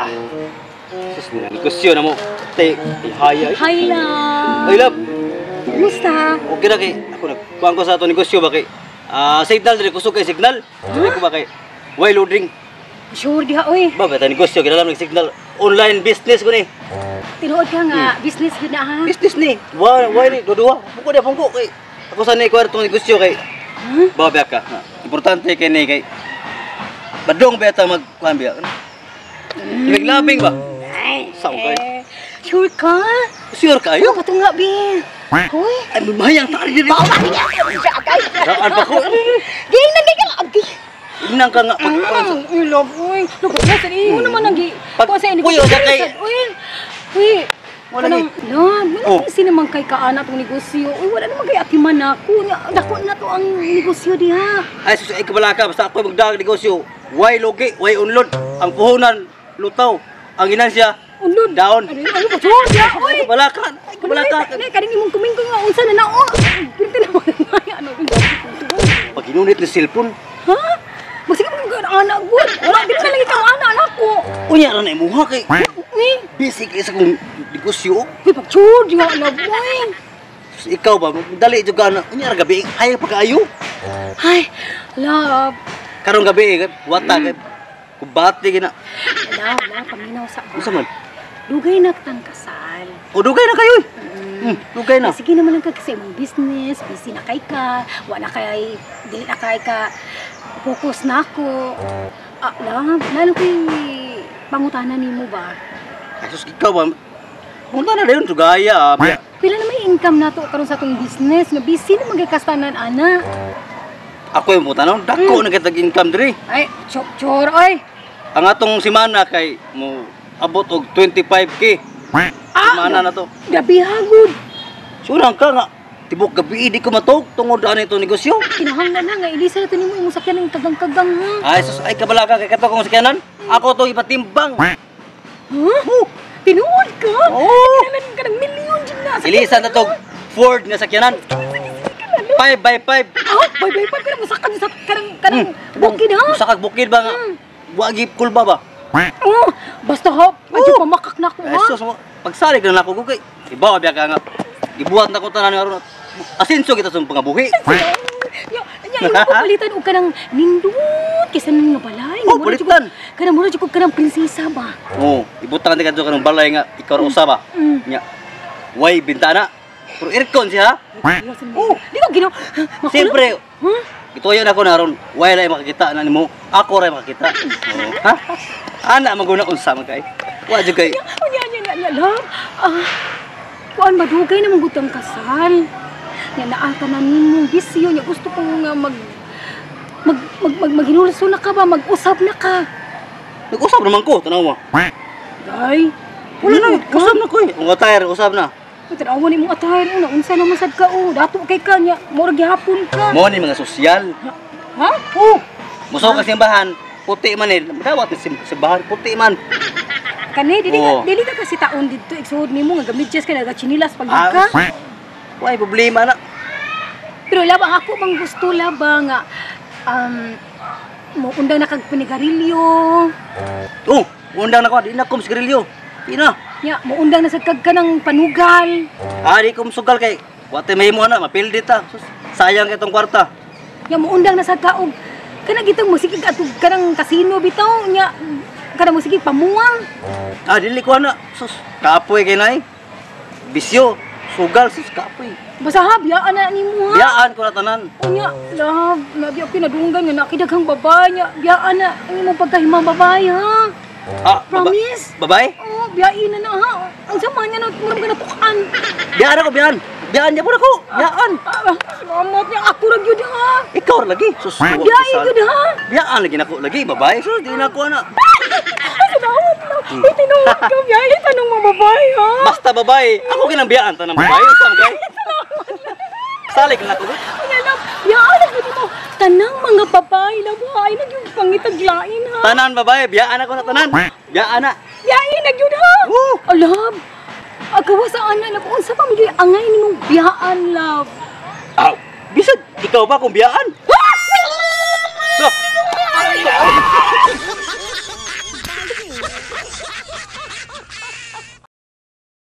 Ah. Sus, negosyo na mo. Te, ihaya. Hi, love. Ay, love. Kumusta? Okay na kay ako nagkuhan ko sa ato negosyo ba kay signal diri kusog kay signal. Dili ko ba kay way loading. Sure diha, oy. Ba ba negosyo kinalam ng signal online business ko ni. Tinuod ka nga, business gud na ha. Business ni. Wa wa ni duduha. Buko dia pungko kay ako sa ni kuan tong negosyo kay. Huh? Ba ba ka. Importante kay ni kay badong ba ta mag kuan biya. Labing ba? Ay, Sao kay? eh, sure ka? Sure kayo? Ano ba ito nga, bi? Hoy. Ay mayang tari diri. Bawa niya. Agay. Daan pa ko. Gay na gay ka. Agay. Inang ka nga pag Ay, love, uy. Lugo na sa imo naman ang gi. Pag- Kuha sa Uy, o, kay- Uy. Uy. Wala Kanang, love, wala Oh. busy naman kay kaana tong negosyo. Uy, wala naman kay atiman ako. Dako na to ang negosyo diha. Ay sus, ay kabala ka basta ako magdag negosyo. Way lugi, way unlod. Ang puhunan lutaw. Ang ginansya Unlod. down. Ano, ano ba? Sure, diha, uy. Ay kabala ka. Ay kabala ka. Ay, kaning imong kumingko nga unsa na na oh. Pirti na mo ano. Pag inunit ni cellphone, Ha? Magsige mo ka anak gud. Wala dili na lang ikaw anak nako. unya ra na imuha kay Ni, busy kay sa kong negosyo. uy pag-sure diha love, uy. Sus, ikaw ba dali jud ka na. Unya ra gabi hay pagkaayo. Ay, love. Karong gabi wata kay kubate gina. Love, love, paminaw sa Unsa man? Dugay na kitang kasal. O dugay na kayo. Dugay na. Sige naman lang ka kasi imong business, busy na kay ka, wa na kay dili na kay ka focus na ako. Ah, love, lalo kay pangutana nimo ba? Ay sus, ikaw ba? Punta na dayon sugaya. Pila na may income nato karon sa atong business nga busy na magay kastanan ana. Ako yung puta no, dako na kitag income diri. Ay, chor, chor oy. Ang atong simana kay mo abot og 25K. Simana na to. Gabi hagod. Surang ka nga tibok gabi di ko matog tungod ani itong negosyo. Kinahanglan na nga ilisa na to nimo imong sakyanan kagang-kagang ha. Ay sus, ay kabala ka kay kato kong sakyanan. Ako to ipatimbang. Huh? Tinuod ka? Oo. Kinahanglan ka ng milyon dyan na. Ilisan na to Ford nga sakyanan. 5x5. Ah, bye bye pa pero musakad sa kanang kanang bukid ha. Musakag bukid ba nga? Wagi kulba ba? Oh, basta ha, adyo pamakak na ko Ay ha. sus, pagsalig na nako kay ibaw biya ka nga. Gibuhat na ko tanan nga ron. Asinso kita sa pangabuhi. Nya, nya imo ko palitan og kanang nindot kaysa nang nga balay. Oh, palitan. Kanang mura jud ko kanang prinsesa ba. Oo, ibutang ni kadto kanang balay nga ikaw ra usa ba. Mm. Nya. Way bintana. Pero aircon siya. Oh, di ko gino. Siyempre, Huh? gituyo na ako na ron. Way ra makakita na nimo. Ako ra makakita. Oo. Ha? Ana maguna unsa man kay. Wa jud kay. Nya, nya, nya, nya, love. Ah, kuan madugay na mong kasal. Nya naa ka na nimong bisyo nya gusto ko nga mag mag mag, mag maghinulso na ka ba, mag-usab na ka. Nag-usab naman ko, tanaw mo. Day. Wala na, usab na ko eh. Ang attire, usab na. Tanawa ni mong attire una unsa naman sad ka oh. Dato kay ka nya, murag gihapon ka. Mo ni mga sosyal. Ha? Oh. Muso ka simbahan, puti man eh. Dawat ni simbahan, puti man. Kani dili ka Oo. dili ka kasi taon didto igsuod nimo nga gamidyas ka nagatsinilas pag Ah, ka. Way problema na. Pero labang ako bang gusto laba nga mo undang na kag panigarilyo. Oh, undang na ko, di na ko sigarilyo. Di na. Nya, mo undang na sad kag kanang panugal. Ah, di ko sugal kay wate mahimo na, mapildi ta. Sus, sayang kay tong kwarta. Nya mo undang na sad ka og kanang gitong musigig atog kanang kasino bitaw nya kanang musigig pamuwang. Ah, dili ko ana. Sus, kapoy kay nay. Bisyo, sugal sus kapoy. Basta ha, biyaan na nimo ha. Biyaan ko na tanan. Unya, love, nabi ako nadunggan nga nakidaghang babae nya. Biyaan na ang imong pagkahimang babae ha. Ah, Promise? Babae? Oh, biyain na na ha. Ang sama niya na murag ka natukan. Biyaan ako, biyaan. Biyaan niya po ako. Biyaan. Ah, salamat niya ako ra gyud ha. Ikaw ra lagi. Sus, Biyain gyud ha. Biyaan lagi nako lagi, babae. Sus, di na ako ana. Ay, salamat lang. Uy, tinuod ka, biyain tanong mga babae ha. Basta babae, ako kinang biyaan tanang babae. Unsa man kay? Salig na ako. Unya, love, biyaan na gyud mo. Tanang mga babae, love, ha. Ay, nagyong pangitaglain ha. Tanan babae, biyaan ako na tanan. Biyaan na. Biyain na gyud ha. Woo! Oh, love. Agawa sa ana, love. Unsa pa man gyud angay nimong biyaan, love. Aw, bisag ikaw ba kung biyaan? Ah! So,